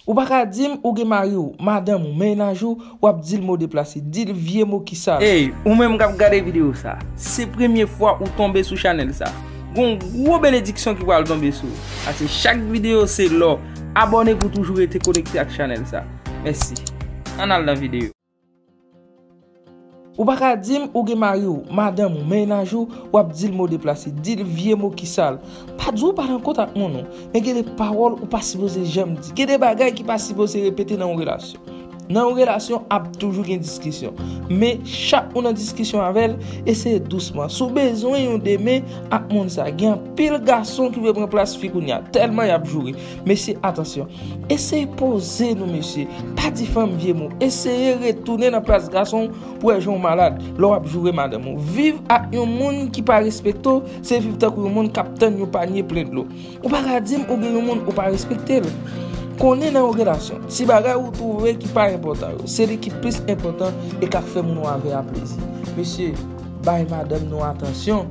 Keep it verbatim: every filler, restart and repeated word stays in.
Ou pa ka di m ou gen mari w, madanm ou, mennaj ou, w ap di l mo deplase, di l vye mo ki sal. Ey, ou menm k ap gade videyo sa, se premye fwa ou tonbe sou chanèl sa, gon gwo benediksyon ki pral tonbe sou ou. Paske chak videyo se lò. Abòne pou toujou rete konekte ak chanèl sa. Mèsi. Ann al nan videyo. Ou pa ka di m ou gen mari w, madanm ou, mennaj ou, w ap di l mo deplase, di l vye mo ki sal. Pa di w pa nan kont ak moun ou, men gen de pawòl ou pa sipoze janm di. Gen de bagay ki pa sipoze repete nan yon relasyon. Nan yon relasyon, ap toujou gen diskisyon. Men chak ou nan diskisyon avè l, eseye dousman. Si w bezwen yon demen ak moun sa, gen anpil gason ki vle pran plas fi kounye a, tèlman y ap joure. Mesye, atansyon. Eseye poze nou, mesye. Pa di fanm vye mo. Eseye retounen nan plas gason w pou wè jan w malad lè w ap joure madanm ou. Viv ak yon moun ki pa respekte w, se viv tankou yon moun k ap tann yon panye plen dlo. Ou pa ka di m ou gen yon moun ou pa respekte l. Konnen nan yon relasyon, ti bagay ou twouve ki pa enpòtan yo, se li ki plis enpòtan e k ap fè moun ou avè a plezi. Mesye, bay madanm nou atansyon.